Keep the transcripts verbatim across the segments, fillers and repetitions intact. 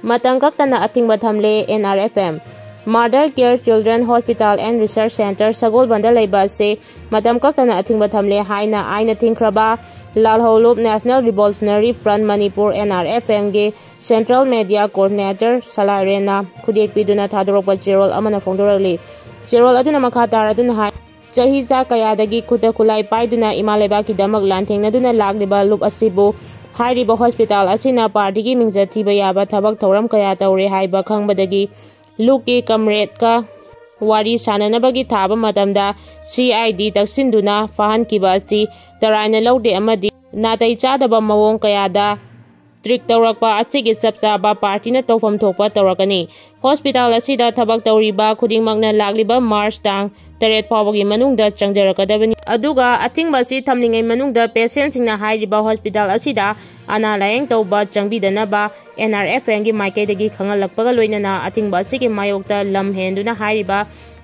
ꯃꯇꯝ ꯀꯛꯇꯅ ꯑꯊꯤꯡꯕ ꯊꯝꯂꯦ꯫ N R F M꯫ Mother Care Children Hospital and Research Center ꯁꯒꯣꯜꯕꯟꯗ ꯂꯩꯕ ꯑꯁꯤ ꯃꯇꯝ ꯀꯛꯇꯅ ꯑꯊꯤꯡꯕ ꯊꯝꯂꯦ ꯍꯥꯏꯅ ꯑꯥꯏꯟꯅ ꯊꯤꯡꯈ꯭ꯔꯕ ꯂꯥꯜꯍꯧꯂꯨꯞ National Revolutionary Front Manipur, N R F M ꯒꯤ Central Media Coordinator ꯁꯂꯥꯏꯔꯦꯟꯅ ꯈꯨꯗꯦꯛ ꯄꯤꯗꯨꯅ ꯊꯥꯗꯣꯔꯛꯄ ꯆꯦꯔꯣꯜ ꯑꯃꯅ ꯐꯣꯡꯗꯣꯔꯛꯂꯤ꯫ ꯆꯦꯔꯣꯜ ꯑꯗꯨꯅ ꯃꯈꯥ ꯇꯥꯔꯗꯨꯅ ꯍꯥꯏ, ꯆꯍꯤ ꯆꯥ ꯀꯌꯥꯗꯒꯤ ꯈꯨꯠꯇ ꯈꯨꯠꯂꯥꯏ ꯄꯥꯏꯗꯨꯅ ꯏꯃꯥ ꯂꯩꯕꯥꯛꯀꯤꯗꯃꯛ ꯂꯥꯟꯊꯦꯡꯅꯗꯨꯅ ꯂꯥꯛꯂꯤꯕ ꯂꯨꯞ ꯑꯁꯤꯕꯨ ꯍꯥꯏꯔꯤꯕ ꯍꯣꯁꯄꯤꯇꯥꯜ ꯑꯁꯤꯅ ꯄꯥꯔꯇꯤꯒꯤ ꯃꯤꯡꯆꯠ ꯊꯤꯕ ꯌꯥꯕ ꯊꯕꯛ ꯊꯧꯔꯝ ꯀꯌꯥ ꯇꯧꯔꯦ ꯍꯥꯏꯕ ꯈꯪꯕꯗꯒꯤ ꯂꯨꯞꯀꯤ ꯀꯝꯔꯦꯗꯀ ꯋꯥꯔꯤ ꯁꯥꯟꯅꯅꯕꯒꯤ ꯊꯥꯕ ꯃꯇꯝꯗ C I D ꯇꯛꯁꯤꯟꯗꯨꯅ ꯐꯥꯍꯟꯈꯤꯕ ꯑꯁꯤ ꯇꯔꯥꯏꯅ ꯂꯧꯗꯦ ꯑꯃꯗꯤ ꯅꯥꯇꯩ ꯆꯥꯗꯕ ꯃꯑꯣꯡ ꯀꯌꯥꯗ ꯇ꯭ꯔꯤꯛ ꯇꯧꯔꯛꯄ ꯑꯁꯤꯒꯤ ꯆꯞ ꯆꯥꯕ ꯄꯥꯔꯇꯤꯅ ꯇꯧꯐꯝ ꯊꯣꯛꯄ ꯇꯧꯔꯛꯀꯅꯤ꯫ ꯍꯣꯁꯄꯤꯇꯥꯜ ꯑꯁꯤꯗ ꯊꯕꯛ ꯇꯧꯔꯤꯕ ꯈꯨꯗꯤꯡꯃꯛꯅ ꯂꯥꯛꯂꯤꯕ ꯃꯥꯔꯆ ꯇꯥꯡ ꯇꯔꯦꯠ ꯐꯥꯎꯕꯒꯤ ꯃꯅꯨꯡꯗ ꯆꯪꯖꯔꯛꯀꯗꯕꯅꯤ꯫ ꯑꯗꯨꯒ ꯑꯊꯤꯡꯕ ꯑꯁꯤ ꯊꯝꯂꯤꯉꯩ ꯃꯅꯨꯡꯗ ꯄꯦꯁꯦꯟꯁꯤꯡꯅ ꯍꯥꯏꯔꯤꯕ ꯍꯣꯁꯄꯤꯇꯥꯜ ꯑꯁꯤꯗ ꯑꯅꯥ ꯂꯥꯌꯦꯡ ꯇꯧꯕ ꯆꯪꯕꯤꯗꯅꯕ N R F M ꯒꯤ ꯃꯥꯏꯀꯩꯗꯒꯤ ꯈꯪꯍꯜꯂꯛꯄꯒ ꯂꯣꯏꯅꯅ ꯑꯊꯤꯡꯕ ꯑꯁꯤꯒꯤ ꯃꯥꯌꯣꯛꯇ ꯂꯝ ꯍꯦꯟꯗꯨꯅ ꯍꯥꯏꯔꯤꯕ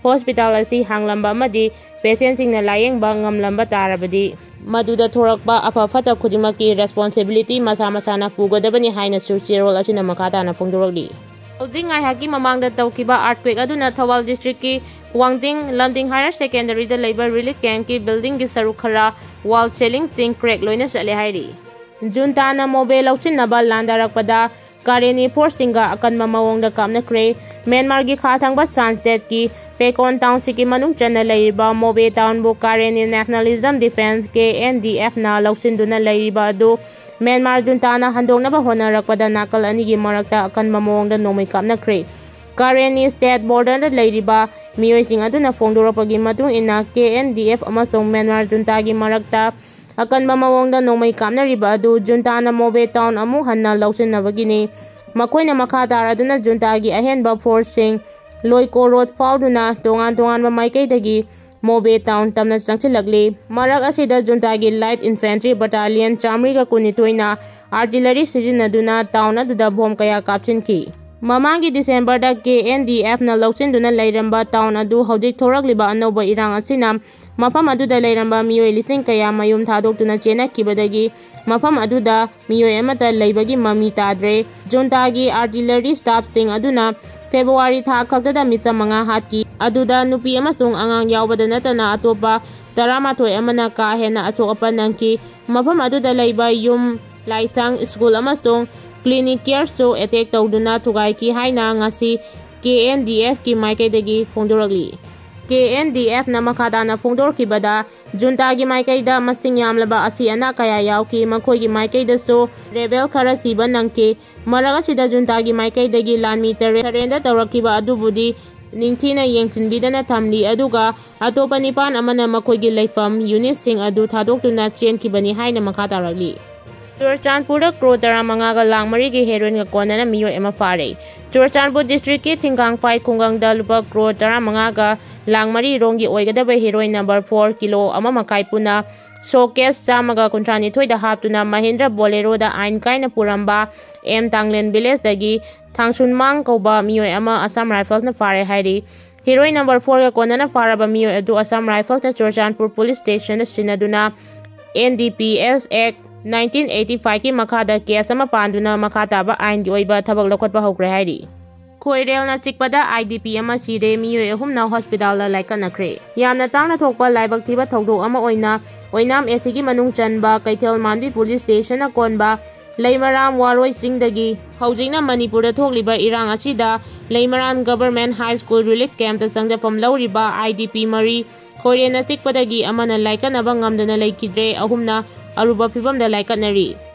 ꯍꯣꯁꯄꯤꯇꯥꯜ ꯑꯁꯤ ꯍꯥꯡꯂꯝꯕ ꯑꯃꯗꯤ ꯄꯦꯁꯦꯟꯁꯤꯡꯅ ꯂꯥꯌꯦꯡꯕ ꯉꯝꯂꯝꯕ ꯇꯥꯔꯕꯗꯤ ꯃꯗꯨꯗ ꯊꯣꯔꯛꯄ ꯑꯐ ꯐꯠꯇ ꯈꯨꯗꯤꯡꯃꯛꯀꯤ ꯔꯦꯁꯄꯣꯟꯁꯤꯕꯤꯂꯤꯇꯤ ꯃꯁꯥ ꯃꯁꯥꯅ ꯄꯨꯒꯗꯕꯅꯤ ꯍꯥꯏꯅꯁꯨ ꯆꯦꯔꯣꯜ ꯑꯁꯤꯅ ꯃꯈꯥ ꯇꯥꯅ ꯐꯣꯡꯗꯣꯔꯛꯂꯤ꯫ ꯍꯧꯖꯤꯛ ꯉꯥꯏꯍꯥꯛꯀꯤ ꯃꯃꯥꯡꯗ ꯇꯧꯈꯤꯕ ꯑꯥꯔꯠꯀ꯭ꯋꯦꯛ ꯑꯗꯨꯅ ꯊꯧꯕꯥꯜ ꯗꯤꯁꯇ꯭ꯔꯤꯛꯀꯤ ꯋꯥꯡꯖꯤꯡ ꯂꯝꯗꯤꯡ ꯍꯥꯌꯔ ꯁꯦꯀꯦꯟꯗꯔꯤꯗ ꯂꯩꯕ ꯔꯤꯂꯤꯐ ꯀꯦꯝꯞꯀꯤ ꯕꯤꯜꯗꯤꯡꯒꯤ ꯁꯔꯨꯛ ꯈꯔ ꯋꯥꯜ ꯁꯦꯂꯤꯡ ꯇꯤꯡ ꯀ꯭ꯔꯦꯛ ꯂꯣꯏꯅ ꯆꯠꯂꯦ ꯍꯥꯏꯔꯤ꯫ ꯖꯨꯟꯇꯥꯅ ꯃꯣꯕꯦ ꯂꯧꯁꯤꯟꯅꯕ ꯂꯥꯟꯗꯥꯔꯛꯄꯗ ꯀꯥꯔꯦꯅꯤ ꯐꯣꯔꯁꯁꯤꯡꯒ ꯑꯀꯟꯕ ꯃꯑꯣꯡꯗ ꯀꯥꯞꯅꯈ꯭ꯔꯦ꯫ ꯃ꯭ꯌꯥꯟꯃꯥꯔꯒꯤ ꯈꯥ ꯊꯪꯕ ꯆꯥꯟꯁꯇꯦꯠꯀꯤ ꯄꯦꯀꯣꯟ ꯇꯥꯎꯟꯁꯤꯞꯀꯤ ꯃꯅꯨꯡ ꯆꯟꯅ ꯂꯩꯔꯤꯕ ꯃꯣꯕꯦ ꯇꯥꯎꯟꯕꯨ ꯀꯥꯔꯦꯅꯤ nationalism defence, K N D F ꯅ ꯂꯧꯁꯤꯟꯗꯨꯅ ꯂꯩꯔꯤꯕ ꯑꯗꯨ ꯃ꯭ꯌꯥꯟꯃꯥꯔ ꯖꯨꯟꯇꯥꯅ ꯍꯟꯗꯣꯛꯅꯕ ꯍꯣꯠꯅꯔꯛꯄꯗ ꯅꯥꯀꯜ ꯑꯅꯤꯒꯤ ꯃꯔꯛꯇ ꯑꯀꯟꯕ ꯃꯑꯣꯡꯗ ꯅꯣꯡꯃꯩ ꯀꯥꯞꯅꯈ꯭ꯔꯦ꯫ ꯀꯥꯔꯦꯅꯤ ꯁ꯭ꯇꯦꯠ ꯕꯣꯔꯗꯔꯗ ꯂꯩꯔꯤꯕ ꯃꯤꯑꯣꯏꯁꯤꯡ ꯑꯗꯨꯅ ꯐꯣꯡꯗꯣꯔꯛꯄꯒꯤ ꯃꯇꯨꯡ ꯏꯟꯅ, K N D F ꯑꯃꯁꯨꯡ ꯃ꯭ꯌꯥꯟꯃꯥꯔ ꯖꯨꯟꯇꯥꯒꯤ ꯃꯔꯛꯇ ꯑꯀꯟꯕ ꯃꯑꯣꯡꯗ ꯅꯣꯡꯃꯩ ꯀꯥꯞꯅꯔꯤꯕ ꯑꯗꯨ ꯖꯨꯟꯇꯥꯅ ꯃꯣꯕꯦ ꯇꯥꯎꯟ ꯑꯃꯨꯛ ꯍꯟꯅ ꯂꯧꯁꯤꯟꯅꯕꯒꯤꯅꯤ꯫ ꯃꯈꯣꯏꯅ ꯃꯈꯥ ꯇꯥꯔꯗꯨꯅ ꯖꯨꯟꯇꯥꯒꯤ ꯑꯍꯦꯟꯕ ꯐꯣꯔꯁꯁꯤꯡ ꯂꯣꯏꯀꯣ ꯔꯣꯗ ꯐꯥꯎꯗꯨꯅ ꯇꯣꯉꯥꯟ ꯇꯣꯉꯥꯟꯕ ꯃꯥꯏꯀꯩꯗꯒꯤ ꯃꯣꯕꯦ ꯇꯥꯎꯟ ꯇꯝꯅ ꯆꯪꯁꯤꯜꯂꯛꯂꯤ꯫ ꯃꯔꯛ ꯑꯁꯤꯗ ꯖꯨꯟꯇꯥꯒꯤ ꯂꯥꯏꯠ ꯏꯟꯐꯦꯟꯇ꯭ꯔꯤ ꯕꯠꯇꯥꯂꯤꯌꯟ ꯆꯥꯃꯔꯤꯒ ꯀꯨꯟꯅꯤꯊꯣꯏꯅ ꯑꯥꯔꯇꯤꯂꯔꯤ ꯁꯤꯖꯤꯟꯅꯗꯨꯅ ꯇꯥꯎꯟ ꯑꯗꯨꯗ ꯕꯣꯝ ꯀꯌꯥ ꯀꯥꯞꯁꯤꯟꯈꯤ꯫ ꯃꯃꯥꯡꯒꯤ ꯗꯤꯁꯦꯝꯕꯔꯗ ꯀꯦ ꯑꯦꯟ ꯗꯤ ꯑꯦꯐꯅ ꯂꯧꯁꯤꯟꯗꯨꯅ ꯂꯩꯔꯝꯕ ꯇꯥꯎꯟ ꯑꯗꯨ ꯍꯧꯖꯤꯛ ꯊꯣꯔꯛꯂꯤꯕ ꯑꯅꯧꯕ ꯏꯔꯥꯡ ꯑꯁꯤꯅ ꯃꯐꯝ ꯑꯗꯨꯗ ꯂꯩꯔꯝꯕ ꯃꯤꯑꯣꯏ ꯂꯤꯁꯤꯡ ꯀꯌꯥ ꯃꯌꯨꯝ ꯊꯥꯗꯣꯛꯇꯨꯅ ꯆꯦꯟꯅꯈꯤꯕꯗꯒꯤ ꯃꯐꯝ ꯑꯗꯨꯗ ꯃꯤꯑꯣꯏ ꯑꯃꯠꯇ ꯂꯩꯕꯒꯤ ꯃꯃꯤ ꯇꯥꯗ꯭ꯔꯦ꯫ ꯖꯨꯟꯇꯥꯒꯤ ꯑꯥꯔꯇꯤꯂꯔꯤ ꯁ꯭ꯇꯥꯐꯁꯤꯡ ꯑꯗꯨꯅ ꯐꯦꯕ꯭ꯔꯨꯋꯥꯔꯤ ꯊꯥ ꯈꯛꯇꯗ ꯃꯤꯆꯝ ꯃꯉꯥ ꯍꯥꯠꯈꯤ꯫ ꯑꯗꯨꯗ ꯅꯨꯄꯤ ꯑꯃꯁꯨꯡ ꯑꯉꯥꯡ ꯌꯥꯎꯕꯗ ꯅꯠꯇꯅ ꯑꯇꯣꯞꯄ ꯇꯔꯥꯃꯥꯊꯣꯏ ꯑꯃꯅ ꯀꯥ ꯍꯦꯟꯅ ꯑꯁꯣꯛ ꯑꯄꯟ ꯅꯪꯈꯤ꯫ ꯃꯐꯝ ꯑꯗꯨꯗ ꯂꯩꯕ ꯌꯨꯝ, ꯂꯥꯏꯁꯪ, ꯁ꯭ꯀꯨꯜ ꯑꯃꯁꯨꯡ ꯀ꯭ꯂꯤꯅꯤꯛ ꯀꯦꯌꯔꯁꯨ ꯑꯦꯇꯦꯛ ꯇꯧꯗꯨꯅ ꯊꯨꯒꯥꯏꯈꯤ ꯍꯥꯏꯅ ꯉꯁꯤ ꯀꯦ ꯑꯦꯟ ꯗꯤ ꯑꯦꯐꯀꯤ ꯃꯥꯏꯀꯩꯗꯒꯤ ꯐꯣꯡꯗꯣꯔꯛꯂꯤ꯫ ꯀꯦ ꯑꯦꯟ ꯗꯤ ꯑꯦꯐꯅ ꯃꯈꯥ ꯇꯥꯅ ꯐꯣꯡꯗꯣꯔꯛꯈꯤꯕꯗ, ꯖꯨꯟꯇꯥꯒꯤ ꯃꯥꯏꯀꯩꯗ ꯃꯁꯤꯡ ꯌꯥꯝꯂꯕ ꯑꯁꯤ ꯑꯅꯥ ꯀꯌꯥ ꯌꯥꯎꯈꯤ꯫ ꯃꯈꯣꯏꯒꯤ ꯃꯥꯏꯀꯩꯗꯁꯨ ꯔꯦꯕꯦꯜ ꯈꯔ ꯁꯤꯕ ꯅꯪꯈꯤ꯫ ꯃꯔꯛ ꯑꯁꯤꯗ ꯖꯨꯟꯇꯥꯒꯤ ꯃꯥꯏꯀꯩꯗꯒꯤ ꯂꯥꯟꯃꯤ ꯇꯔꯦꯠ ꯁꯔꯦꯟꯗꯔ ꯇꯧꯔꯛꯈꯤꯕ ꯑꯗꯨꯕꯨꯗꯤ ꯅꯤꯡꯊꯤꯅ ꯌꯦꯡꯁꯤꯟꯕꯤꯗꯅ ꯊꯝꯂꯤ, ꯑꯗꯨꯒ ꯑꯇꯣꯞꯄ ꯅꯤꯄꯥꯟ ꯑꯃꯅ ꯃꯈꯣꯏꯒꯤ ꯂꯩꯐꯝ ꯌꯨꯅꯤꯠꯁꯤꯡ ꯑꯗꯨ ꯊꯥꯗꯣꯛꯇꯨꯅ ꯆꯦꯟꯈꯤꯕꯅꯤ ꯍꯥꯏꯅ ꯃꯈꯥ ꯇꯥꯔꯛꯂꯤ꯫ ꯆꯨꯔꯆꯥꯟꯄꯨꯔꯗ ꯀ꯭ꯔꯣꯔ ꯇꯔꯥꯃꯉꯥꯒ ꯂꯥꯡ ꯃꯔꯤꯒꯤ ꯍꯦꯔꯣꯏꯟꯒ ꯀꯣꯟꯅꯅ ꯃꯤꯑꯣꯏ ꯑꯃ ꯐꯥꯔꯦ꯫ ꯆꯨꯔꯆꯥꯟꯄꯨꯔ ꯗꯤꯁꯇ꯭ꯔꯤꯛꯀꯤ ꯊꯤꯡꯒꯥꯡꯐꯥꯏ ꯈꯨꯡꯒꯪꯗ ꯂꯨꯄꯥ ꯀ꯭ꯔꯣꯔ ꯇꯔꯥꯃꯉꯥꯒ ꯂꯥꯡ ꯃꯔꯤ ꯔꯣꯝꯒꯤ ꯑꯣꯏꯒꯗꯕ ꯍꯦꯔꯣꯏꯟ ꯅꯝꯕꯔ ꯐꯣꯔ, ꯀꯤꯂꯣ ꯑꯃ ꯃꯈꯥꯏ ꯄꯨꯟꯅ ꯁꯣ ꯀꯦꯁ ꯆꯥꯝꯃꯒ ꯀꯨꯟꯊ꯭ꯔꯥ ꯅꯤꯊꯣꯏꯗ ꯍꯥꯞꯇꯨꯅ ꯃꯍꯤꯟꯗ꯭ꯔ ꯕꯣꯂꯦꯔꯣꯗ ꯑꯥꯏꯟ ꯀꯥꯏꯅ ꯄꯨꯔꯝꯕ ꯑꯦꯝ ꯇꯥꯡꯂꯦꯟ ꯚꯤꯂꯦꯖꯇꯒꯤ ꯊꯥꯡꯁꯨꯟꯃꯥꯡ ꯀꯧꯕ ꯃꯤꯑꯣꯏ ꯑꯃ ꯑꯁꯥꯝ ꯔꯥꯏꯐꯜꯁꯅ ꯐꯥꯔꯦ ꯍꯥꯏꯔꯤ꯫ ꯍꯦꯔꯣꯏꯟ ꯅꯝꯕꯔ ꯐꯣꯔꯒ ꯀꯣꯟꯅꯅ ꯐꯥꯔꯕ ꯃꯤꯑꯣꯏ ꯑꯗꯨ ꯑꯁꯥꯝ ꯔꯥꯏꯐꯜꯁꯅ ꯆꯨꯔꯆꯥꯟꯄꯨꯔ ꯄꯨꯂꯤꯁ ꯁ꯭ꯇꯦꯁꯟꯗ ꯁꯤꯟꯅꯗꯨꯅ N D P S act nineteen eighty ꯐꯥꯏꯚꯀꯤ ꯃꯈꯥꯗ ꯀꯦꯁ ꯑꯃ ꯄꯥꯟꯗꯨꯅ ꯃꯈꯥ ꯇꯥꯕ ꯑꯥꯏꯟꯒꯤ ꯑꯣꯏꯕ ꯊꯕꯛ ꯂꯧꯈꯠꯄ ꯍꯧꯈ꯭ꯔꯦ ꯍꯥꯏꯔꯤ꯫ ꯈꯣꯏꯔꯦꯜꯅ ꯆꯤꯛꯄꯗ ꯑꯥꯏ ꯗꯤ ꯄꯤ ꯑꯃ ꯁꯤꯔꯦ, ꯃꯤꯑꯣꯏ ꯑꯍꯨꯝꯅ ꯍꯣꯁꯄꯤꯇꯥꯜꯗ ꯂꯥꯏꯀꯠꯅꯈ꯭ꯔꯦ꯫ ꯌꯥꯝꯅ ꯇꯥꯡꯅ ꯊꯣꯛꯄ ꯂꯥꯏꯕꯛ ꯊꯤꯕ ꯊꯧꯗꯣꯛ ꯑꯃ ꯑꯣꯏꯅ ꯑꯣꯏꯅꯥꯝ ꯑꯦ ꯁꯤꯒꯤ ꯃꯅꯨꯡ ꯆꯟꯕ ꯀꯩꯊꯦꯜ ꯃꯥꯟꯕꯤ ꯄꯨꯂꯤꯁ ꯁ꯭ꯇꯦꯁꯟꯅ ꯀꯣꯟꯕ ꯂꯩꯃꯔꯥꯝ ꯋꯥꯔꯣꯏ ꯆꯤꯡꯗꯒꯤ ꯍꯧꯖꯤꯛꯅ ꯃꯅꯤꯄꯨꯔꯗ ꯊꯣꯛꯂꯤꯕ ꯏꯔꯥꯡ ꯑꯁꯤꯗ ꯂꯩꯃꯔꯥꯝ ꯒꯚꯔꯟꯃꯦꯟꯠ ꯍꯥꯏ ꯁ꯭ꯀꯨꯜ ꯔꯤꯂꯤꯐ ꯀꯦꯝꯞꯇ ꯆꯪꯖꯐꯝ ꯂꯧꯔꯤꯕ ꯑꯥꯏ ꯗꯤ ꯄꯤ ꯃꯔꯤ ꯈꯣꯏꯔꯦꯟꯅ ꯆꯤꯛꯄꯗꯒꯤ ꯑꯃꯅ ꯂꯥꯏꯀꯠꯅꯕ ꯉꯝꯗꯅ ꯂꯩꯈꯤꯗ꯭ꯔꯦ, ꯑꯍꯨꯝꯅ ꯑꯔꯨꯕ ꯐꯤꯕꯝꯗ ꯂꯥꯏꯀꯠꯅꯔꯤ꯫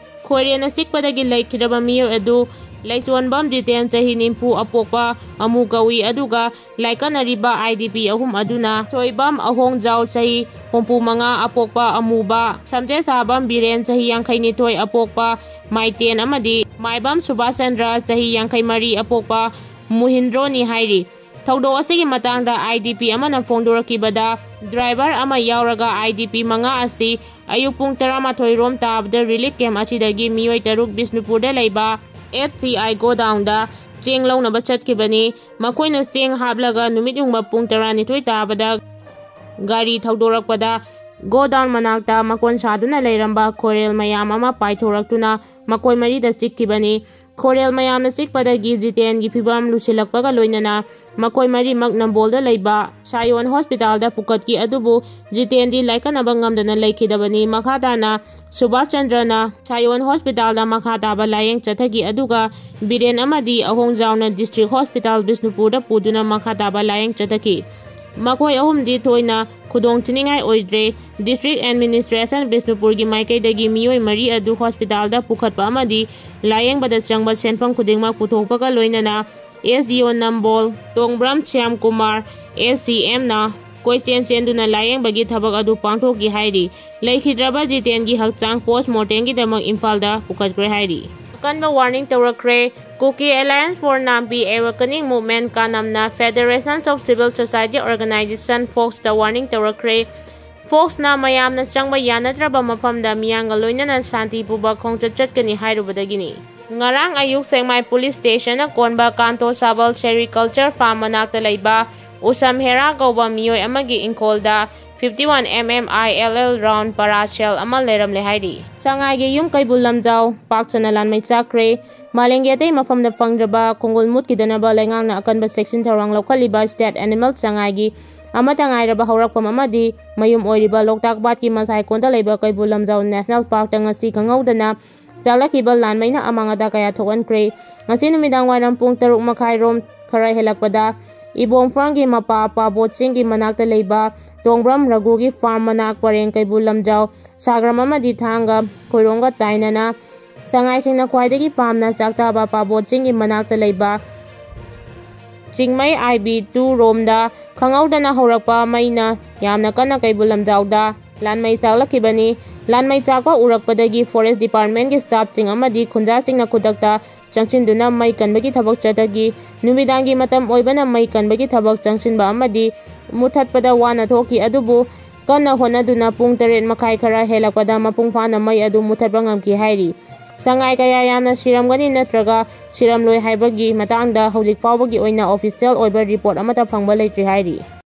ꯈꯣꯏꯔꯦꯟꯅ ꯆꯤꯛꯄꯗꯒꯤ ꯂꯩꯈꯤꯗ꯭ꯔꯕ ꯃꯤꯑꯣꯏ ꯑꯗꯨ ꯂꯩꯆꯣꯟꯕꯝ ꯖꯤꯇꯦꯟ, ꯆꯍꯤ ꯅꯤꯐꯨ, ꯑꯄꯣꯛꯄ ꯑꯃꯨ ꯀꯧꯏ, ꯑꯗꯨꯒ ꯂꯥꯏꯀꯠꯅꯔꯤꯕ ꯑꯥꯏ ꯗꯤ ꯄꯤ ꯑꯍꯨꯝ ꯑꯗꯨꯅ ꯊꯣꯏꯕꯝ ꯑꯍꯣꯡꯖꯥꯎ, ꯆꯍꯤ ꯍꯨꯝꯐꯨ ꯃꯉꯥ, ꯑꯄꯣꯛꯄ ꯑꯃꯨꯕ, ꯁꯝꯖꯦꯁꯥꯕꯝ ꯕꯤꯔꯦꯟ, ꯆꯍꯤ ꯌꯥꯡꯈꯩ ꯅꯤꯊꯣꯏ, ꯑꯄꯣꯛꯄ ꯃꯥꯏꯇꯦꯟ, ꯑꯃꯗꯤ ꯃꯥꯏꯕꯝ ꯁꯨꯕꯥꯁ ꯆꯟꯗ꯭ꯔ, ꯆꯍꯤ ꯌꯥꯡꯈꯩ ꯃꯔꯤ, ꯑꯄꯣꯛꯄ ꯃꯨꯍꯤꯟꯗ꯭ꯔꯣꯅꯤ ꯍꯥꯏꯔꯤ꯫ ꯊꯧꯗꯣꯛ ꯑꯁꯤꯒꯤ ꯃꯇꯥꯡꯗ ꯑꯥꯏ ꯗꯤ ꯄꯤ ꯑꯃꯅ ꯐꯣꯡꯗꯣꯔꯛꯈꯤꯕꯗ, ꯗ꯭ꯔꯥꯏꯚꯔ ꯑꯃ ꯌꯥꯎꯔꯒ ꯑꯥꯏ ꯗꯤ ꯄꯤ ꯃꯉꯥ ꯑꯁꯤ ꯑꯌꯨꯛ ꯄꯨꯡ ꯇꯔꯥꯃꯥꯊꯣꯏ ꯔꯣꯝ ꯇꯥꯕꯗ ꯔꯤꯂꯤꯐ ꯀꯦꯝꯞ ꯑꯁꯤꯗꯒꯤ ꯃꯤꯑꯣꯏ ꯇꯔꯨꯛ ꯕꯤꯁꯅꯨꯄꯨꯔꯗ ꯂꯩꯕ ꯑꯦꯐ ꯁꯤ ꯑꯥꯏ ꯒꯣꯗꯥꯎꯟꯗ ꯆꯦꯡ ꯂꯧꯅꯕ ꯆꯠꯈꯤꯕꯅꯤ꯫ ꯃꯈꯣꯏꯅ ꯆꯦꯡ ꯍꯥꯞꯂꯒ ꯅꯨꯃꯤꯠ ꯌꯨꯡꯕ ꯄꯨꯡ ꯇꯔꯥꯅꯤꯊꯣꯏ ꯇꯥꯕꯗ ꯒꯥꯔꯤ ꯊꯧꯗꯣꯔꯛꯄꯗ ꯒꯣꯗꯥꯎꯟ ꯃꯅꯥꯛꯇ ꯃꯀꯣꯟ ꯁꯥꯗꯨꯅ ꯂꯩꯔꯝꯕ ꯈꯣꯏꯔꯦꯜ ꯃꯌꯥꯝ ꯑꯃ ꯄꯥꯏꯊꯣꯔꯛꯇꯨꯅ ꯃꯈꯣꯏ ꯃꯔꯤꯗ ꯆꯤꯛꯈꯤꯕꯅꯤ꯫ ꯈꯣꯏꯔꯦꯜ ꯃꯌꯥꯝꯅ ꯆꯤꯛꯄꯗꯒꯤ ꯖꯤꯇꯦꯟꯒꯤ ꯐꯤꯕꯝ ꯂꯨꯁꯤꯜꯂꯛꯄꯒ ꯂꯣꯏꯅꯅ ꯃꯈꯣꯏ ꯃꯔꯤꯃꯛ ꯅꯝꯕꯣꯜꯗ ꯂꯩꯕ ꯁꯥꯌꯣꯟ ꯍꯣꯁꯄꯤꯇꯥꯜꯗ ꯄꯨꯈꯠꯈꯤ, ꯑꯗꯨꯕꯨ ꯖꯤꯇꯦꯟꯗꯤ ꯂꯥꯏꯀꯠꯅꯕ ꯉꯝꯗꯅ ꯂꯩꯈꯤꯗꯕꯅꯤ꯫ ꯃꯈꯥ ꯇꯥꯅ ꯁꯨꯕꯥꯁ ꯆꯟꯗ꯭ꯔꯅ ꯁꯥꯌꯣꯟ ꯍꯣꯁꯄꯤꯇꯥꯜꯗ ꯃꯈꯥ ꯇꯥꯕ ꯂꯥꯌꯦꯡ ꯆꯠꯊꯈꯤ, ꯑꯗꯨꯒ ꯕꯤꯔꯦꯟ ꯑꯃꯗꯤ ꯑꯍꯣꯡꯖꯥꯎꯅ ꯗꯤꯁꯇ꯭ꯔꯤꯛ ꯍꯣꯁꯄꯤꯇꯥꯜ ꯕꯤꯁꯅꯨꯄꯨꯔꯗ ꯄꯨꯗꯨꯅ ꯃꯈꯥ ꯇꯥꯕ ꯂꯥꯌꯦꯡ ꯆꯠꯊꯈꯤ꯫ ꯃꯈꯣꯏ ꯑꯍꯨꯝꯗꯤ ꯊꯣꯏꯅ ꯈꯨꯗꯣꯡ ꯊꯤꯅꯤꯡꯉꯥꯏ ꯑꯣꯏꯗ꯭ꯔꯦ꯫ ꯗꯤꯁꯇ꯭ꯔꯤꯛ ꯑꯦꯗꯃꯤꯅꯤꯁꯇ꯭ꯔꯦꯁꯟ ꯕꯤꯁꯅꯨꯄꯨꯔꯒꯤ ꯃꯥꯏꯀꯩꯗꯒꯤ ꯃꯤꯑꯣꯏ ꯃꯔꯤ ꯑꯗꯨ ꯍꯣꯁꯄꯤꯇꯥꯜꯗ ꯄꯨꯈꯠꯄ ꯑꯃꯗꯤ ꯂꯥꯌꯦꯡꯕꯗ ꯆꯪꯕ ꯁꯦꯟꯐꯝ ꯈꯨꯗꯤꯡꯃꯛ ꯄꯨꯊꯣꯛꯄꯒ ꯂꯣꯏꯅꯅ ꯑꯦꯁ ꯗꯤ ꯑꯣ ꯅꯝꯕꯣꯜ ꯇꯣꯡꯕ꯭ꯔꯝ ꯁ꯭ꯌꯥꯝ ꯀꯨꯃꯥꯔ, ꯑꯦꯁ ꯁꯤ ꯑꯦꯝꯅ ꯀꯣꯏꯆꯦꯟ ꯆꯦꯟꯗꯨꯅ ꯂꯥꯌꯦꯡꯕꯒꯤ ꯊꯕꯛ ꯑꯗꯨ ꯄꯥꯡꯊꯣꯛꯈꯤ ꯍꯥꯏꯔꯤ꯫ ꯂꯩꯈꯤꯗ꯭ꯔꯕ ꯖꯤꯇꯦꯟꯒꯤ ꯍꯛꯆꯥꯡ ꯄꯣꯁꯃꯣꯔꯇꯦꯝꯒꯤꯗꯃꯛ ꯏꯝꯐꯥꯜꯗ ꯄꯨꯈꯠꯈ꯭ꯔꯦ ꯍꯥꯏꯔꯤ꯫ ꯑꯀꯟꯕ ꯋꯥꯔꯅꯤꯡ ꯇꯧꯔꯛꯈ꯭ꯔꯦ꯫ Kuki Alliance for Nampi Awakening Movement, ꯀꯥꯅꯝꯅ Federation of Civil Society Organization, ꯐꯣꯛꯁꯇ ꯋꯥꯔꯅꯤꯡ ꯇꯧꯔꯛꯈ꯭ꯔꯦ꯫ ꯐꯣꯛꯁꯅ ꯃꯌꯥꯝꯅ ꯆꯪꯕ ꯌꯥꯅꯗ꯭ꯔꯕ ꯃꯐꯝꯗ ꯃꯤꯌꯥꯝꯒ ꯂꯣꯏꯅꯅ ꯁꯥꯟꯇꯤ ꯄꯨꯕ ꯈꯣꯡꯆꯠ ꯆꯠꯀꯅꯤ ꯍꯥꯏꯔꯨꯕꯗꯒꯤꯅꯤ꯫ ꯉꯔꯥꯡ ꯑꯌꯨꯛ ꯁꯦꯛꯃꯥꯏ ꯄꯨꯂꯤꯁ ꯁ꯭ꯇꯦꯁꯟꯅ ꯀꯣꯟꯕ ꯀꯥꯟꯇꯣ ꯁꯥꯕꯜ ꯁꯦꯔꯤꯀꯜꯆꯔ ꯐꯥꯔꯝ ꯃꯅꯥꯛꯇ ꯂꯩꯕ ꯎꯁꯝ ꯍꯦꯔꯥ ꯀꯧꯕ ꯃꯤꯑꯣꯏ ꯑꯃꯒꯤ ꯏꯪꯈꯣꯜꯗ fifty one M M I L L round ꯄꯔꯥ ꯁꯦꯜ ꯑꯃ ꯂꯩꯔꯝꯂꯦ ꯍꯥꯏꯔꯤ꯫ ꯁꯉꯥꯏꯒꯤ ꯌꯨꯝ ꯀꯩꯕꯨꯜ ꯂꯝꯖꯥꯎ ꯄꯥꯛ ꯆꯟꯅ ꯂꯥꯟꯃꯩ ꯆꯥꯛꯈ꯭ꯔꯦ꯫ ꯃꯥꯂꯦꯝꯒꯤ ꯑꯇꯩ ꯃꯐꯝꯗ ꯐꯪꯗ꯭ꯔꯕ ꯈꯣꯡꯒꯨꯜ ꯃꯨꯠꯈꯤꯗꯅꯕ ꯂꯩꯉꯥꯛꯅ ꯑꯀꯟꯕ ꯆꯦꯛꯁꯤꯟ ꯊꯧꯔꯥꯡ ꯂꯧꯈꯠꯂꯤꯕ state animal ꯁꯉꯥꯏꯒꯤ ꯑꯃꯠꯇ ꯉꯥꯏꯔꯕ ꯍꯧꯔꯛꯐꯝ ꯑꯃꯗꯤ ꯃꯌꯨꯝ ꯑꯣꯏꯔꯤꯕ ꯂꯣꯛꯇꯥꯛ ꯄꯥꯠꯀꯤ ꯃꯁꯥꯏꯀꯣꯟꯗ ꯂꯩꯕ ꯀꯩꯕꯨꯜ ꯂꯝꯖꯥꯎ ꯅꯦꯁꯅꯦꯜ ꯄꯥꯔꯛꯇ ꯉꯁꯤ ꯈꯪꯍꯧꯗꯅ ꯆꯥꯛꯂꯛꯈꯤꯕ ꯂꯥꯟꯃꯩꯅ ꯑꯃꯥꯡ ꯑꯇꯥ ꯀꯌꯥ ꯊꯣꯛꯍꯟꯈ꯭ꯔꯦ꯫ ꯉꯁꯤ ꯅꯨꯃꯤꯗꯥꯡ ꯋꯥꯏꯔꯝ ꯄꯨꯡ ꯇꯔꯨꯛ ꯃꯈꯥꯏꯔꯣꯝ ꯈꯔ ꯍꯦꯜꯂꯛꯄꯗ ꯏꯕꯣꯝ ꯐꯥꯔꯝꯒꯤ ꯃꯄꯥ ꯄꯥꯕꯣꯠ ꯆꯤꯡꯒꯤ ꯃꯅꯥꯛꯇ ꯂꯩꯕ ꯇꯣꯡꯕ꯭ꯔꯝ ꯔꯘꯨꯒꯤ ꯐꯥꯔꯝ ꯃꯅꯥꯛ ꯄꯔꯦꯡ ꯀꯩꯕꯨꯜ ꯂꯝꯖꯥꯎ ꯁꯥꯒ꯭ꯔꯝ ꯑꯃꯗꯤ ꯊꯥꯡꯒ ꯈꯣꯏꯔꯣꯡꯒ ꯇꯥꯏꯅꯅ ꯁꯉꯥꯏꯁꯤꯡꯅ ꯈ꯭ꯋꯥꯏꯗꯒꯤ ꯄꯥꯝꯅ ꯆꯥꯛ ꯆꯥꯕ ꯄꯥꯕꯣꯠ ꯆꯤꯡꯒꯤ ꯃꯅꯥꯛꯇ ꯂꯩꯕ ꯆꯤꯡꯃꯩ I B two ꯔꯣꯝꯗ ꯈꯪꯍꯧꯗꯅ ꯍꯧꯔꯛꯄ ꯃꯩꯅ ꯌꯥꯝꯅ ꯀꯟꯅ ꯀꯩꯕꯨꯜ ꯂꯝꯖꯥꯎꯗ ꯂꯥꯟꯃꯩ ꯆꯥꯛꯂꯛꯈꯤꯕꯅꯤ꯫ ꯂꯥꯟꯃꯩ ꯆꯥꯛꯄ ꯎꯔꯛꯄꯗꯒꯤ forest department ꯀꯤ staff ꯁꯤꯡ ꯑꯃꯗꯤ ꯈꯨꯟꯖꯥꯁꯤꯡꯅ ꯈꯨꯗꯛꯇ ꯆꯪꯁꯤꯟꯗꯨꯅ ꯃꯩ ꯀꯟꯕꯒꯤ ꯊꯕꯛ ꯆꯠꯊꯈꯤ꯫ ꯅꯨꯃꯤꯗꯥꯡꯒꯤ ꯃꯇꯝ ꯑꯣꯏꯕꯅ ꯃꯩ ꯀꯟꯕꯒꯤ ꯊꯕꯛ ꯆꯪꯁꯤꯟꯕ ꯑꯃꯗꯤ ꯃꯨꯊꯠꯄꯗ ꯋꯥꯅ ꯊꯣꯛꯈꯤ, ꯑꯗꯨꯕꯨ ꯀꯟꯅ ꯍꯣꯠꯅꯗꯨꯅ ꯄꯨꯡ ꯇꯔꯦꯠ ꯃꯈꯥꯏ ꯈꯔ ꯍꯦꯜꯂꯛꯄꯗ ꯃꯄꯨꯡ ꯐꯥꯅ ꯃꯩ ꯑꯗꯨ ꯃꯨꯊꯠꯄ ꯉꯝꯈꯤ ꯍꯥꯏꯔꯤ꯫ ꯁꯉꯥꯏ ꯀꯌꯥ ꯌꯥꯝꯅ ꯁꯤꯔꯝꯒꯅꯤ ꯅꯠꯇ꯭ꯔꯒ ꯁꯤꯔꯝꯂꯣꯏ ꯍꯥꯏꯕꯒꯤ ꯃꯇꯥꯡꯗ ꯍꯧꯖꯤꯛ ꯐꯥꯎꯕꯒꯤ ꯑꯣꯏꯅ ꯑꯣꯐꯤꯁꯤꯌꯦꯜ ꯑꯣꯏꯕ ꯔꯤꯄꯣꯔꯠ ꯑꯃꯠꯇ ꯐꯪꯕ ꯂꯩꯇ꯭ꯔꯤ ꯍꯥꯏꯔꯤ꯫